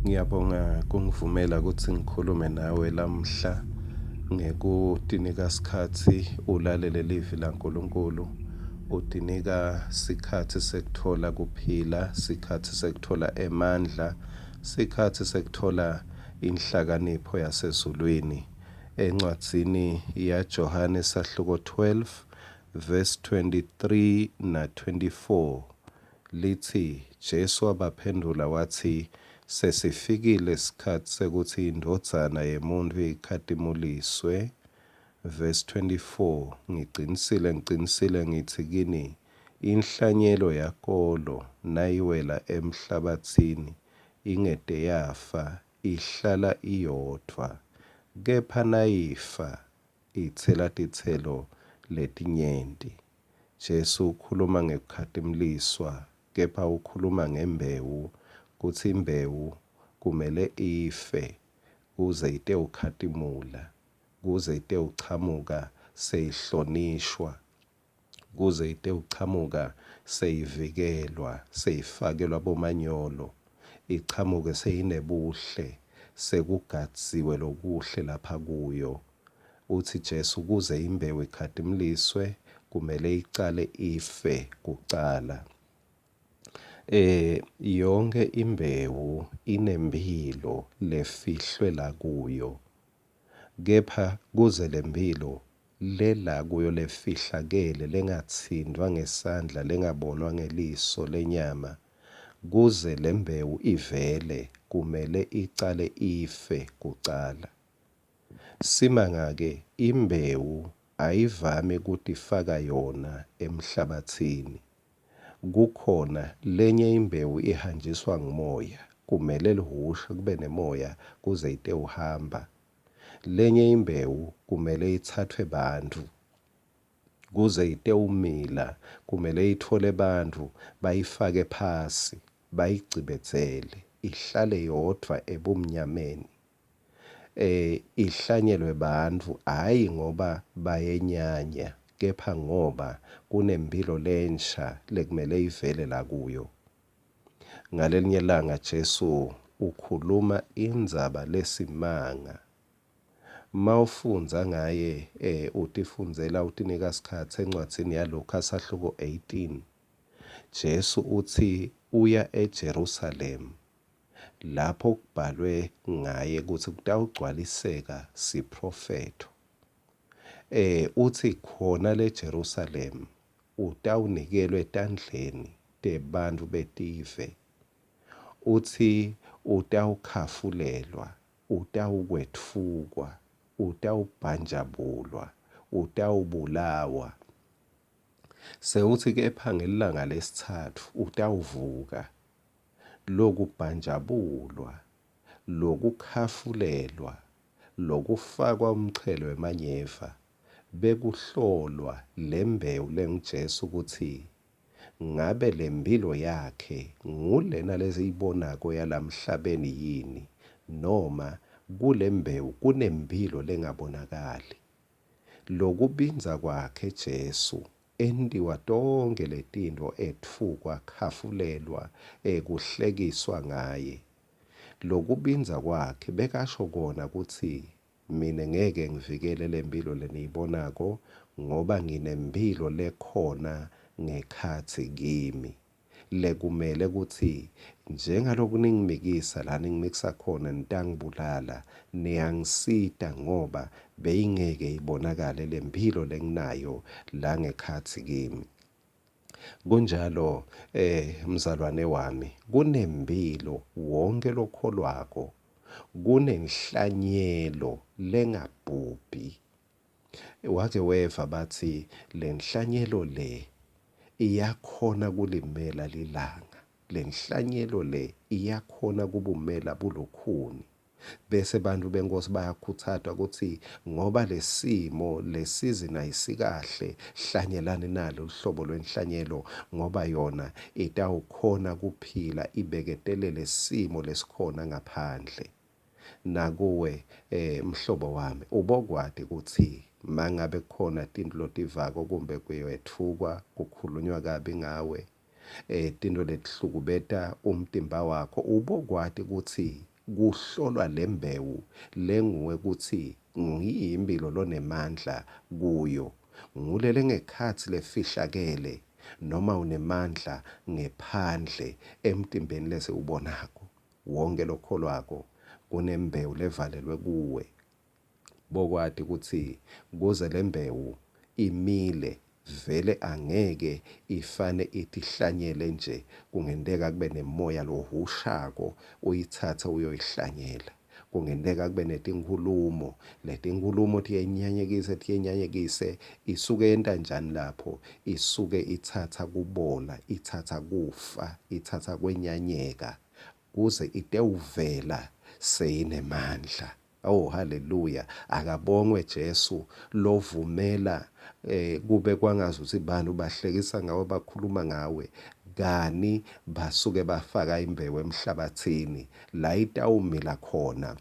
Ngiyabonga kungivumela kutsi ngikhulume nawe lamuhla ngekutinika sikhatsi ulalele livi laNkulunkulu. Utinika sikhatsi sekutfola kuphila, sikhatsi sekutfola emandla, sikhatsi sekutfola inhlakanipho yasezulwini. Encwadzini yaJohane sahluko 12 verse 23 na 24 Litsi, Jesu wabaphendvula watsi, Sesifikile sikhatsi sekutsi iNdvodzana yeMuntfu ikhatimuliswe. Vesi 24, Ngicinisile, ngicinisile ngitsi kini, inhlanyelo yakolo nayiwela emhlabatsini ingete yafa, ihlala iyodvwa, kepha nayifa, itsela titselo letinyenti. Jesu ukhuluma ngekukhatimliswa, kepha ukhuluma ngembewu, kutsi imbewu kumele ife kuze itewukhatimula, kuze itewuchamuka seyihlonishwa, kuze itewuchamuka seyivikelwa, seyifakelwa bomanyolo, ichamuke seyinebuhle, sekugadziwe lokuhle lapha kuyo. Utsi Jesu kuze imbewu ikhatimliswe kumele icale ife kucala. Eh yonke imbewu inemphilo lefihlwe la kuyo. Kepha kuze lemphilo lela kuyo lefihlakele lengatsintfwa ngesandla lengabonwa ngeliso lenyama kuze lembewu ivele kumele icale ife kucala. Simanga-ke, imbewu ayivami kutifaka yona emhlabatsini. Kukhona, lenye imbewu ihanjiswa ngumoya, kumele lihhushe kube nemoya kuze itewuhamba. Lenye imbewu kumele itsatfwe bantfu. Kuze itewumila kumele itfole bantfu bayifake phasi, bayigcibedzele, ihlale yodvwa ebumnyameni. Eh ihlanyelwe bantfu hhayi ngoba bayenyanya kepha ngoba kunemphilo lensha lekumele ivele la kuyo. Ngalelinye langa Jesu ukhuluma indzaba lesimanga. Mawufundza ngaye eh utifundzela utinika sikhatsi encwadzini yaLukha sahluko 18. Jesu utsi uya eJerusalem lapho kubhalwe ngaye kutsi kutawugcwaliseka siphrofetho. Eh utsi khona leJerusalem utawunikelwa etandleni tebantfu betive. Utsi utawukhafulelwa, utawukwetfukwa, utawubhanjabulwa, utawubulawa. Sewutsi kepha ngelilanga lesitsatfu utawuvuka. Lokubhanjabulwa, lokukhafulelwa, lokufakwa umchele wemanyeva, bekuhlolwa lembewu lenguJesu kutsi ngabe lemphilo yakhe ngulena lesiyibonako yalamhlabeni yini noma kulembewu kunemphilo lengabonakali. Lokubindza kwakhe Jesu entiwa tonkhe letintfo etfukwa, akhafulelwa, kuhlekiswa ngaye. Lokubindza kwakhe bekasho kona kutsi mine ngeke ngivikele lemphilo leniyibonako ngoba nginemphilo lekhona ngekhatsi kimi. Lekumele kutsi njengaloku ningimikisa la ningimikisa khona nitangibulala, niyangisita ngoba beyingeke ibonakale lemphilo lenginayo la ngekhatsi kimi. Kunjalo eh mzalwane wami, kunemphilo wonke lokholwako, kunenhlanyelo lengabhubhi. Wake weva batsi lenhlanyelo le iyakhona kulimela lilanga, lenhlanyelo le iyakhona kubumela bulukhuni. Bese bantfu beNkhosi bayakhutsatwa kutsi ngoba lesimo lesizini ayisikahle, hlanyelani nalo luhlobo lwenhlanyelo ngoba yona itawukhona kuphila ibeketelele simo lesikhona ngaphandle. Nakuwe eh mhlobo wami ubokwati kutsi mangabe kukhona tintfo lotivako kumbe kuyetfukwa kukhulunywa kabi ngawe eh tintfo letihlukubeta umtimba wakho ubokwati kutsi Kuhlolwa lembewu lenguwe kutsi nguyiyi imphilo lonemandla kuyo. Ngulele ngekhatsi lefihlakele noma unemandla ngephandle emtimbeni lesiwubonako. Wonke lokholwako kunembewu levalelwe kuwe. Bokwati kutsi kuze lembewu imile vele angeke ifane itihlanyele nje, kungenteka kube nemoya lohushako uyitsatse uyoyihlanyela. Kungenteka kube netinkhulumo, letinkhulumo tiyenyanyekise tiyenyanyekise, isuke yenta njani lapho? Isuke itsatsa kubola, itsatsa kufa, itsatsa kwenyanyeka kuze itewuvela seyinemandla. Oh haleluya, akabongwe Jesu lovumela kube kwangazuthi bantu bahlekisa ngawe, bakhuluma ngawe, kani basuke bafaka imbewu emhlabathini la itawumila khona.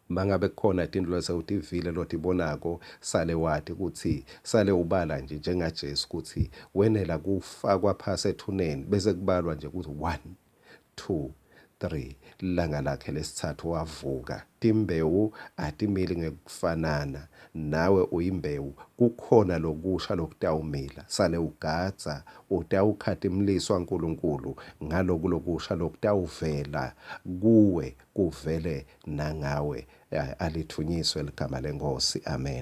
Mangabe kukhona tintfo losewutivile lotibonako, sale wati kutsi sale ubala nje njengaJesu kutsi wenela kufakwa phasi ethuneni bese kubalwa nje kutsi 1 2 3, lilanga lakhe lesitsatfu wavuka. Timbewu atimili ngekufanana, nawe uyimbewu, kukhona lokusha lokutawumila. Sale ugadza, utawukhatimliswa Nkulunkulu ngaloku lokusha lokutawuvela kuwe, kuvele nangawe. Alidvunyiswe ligama leNkhosi. Amen.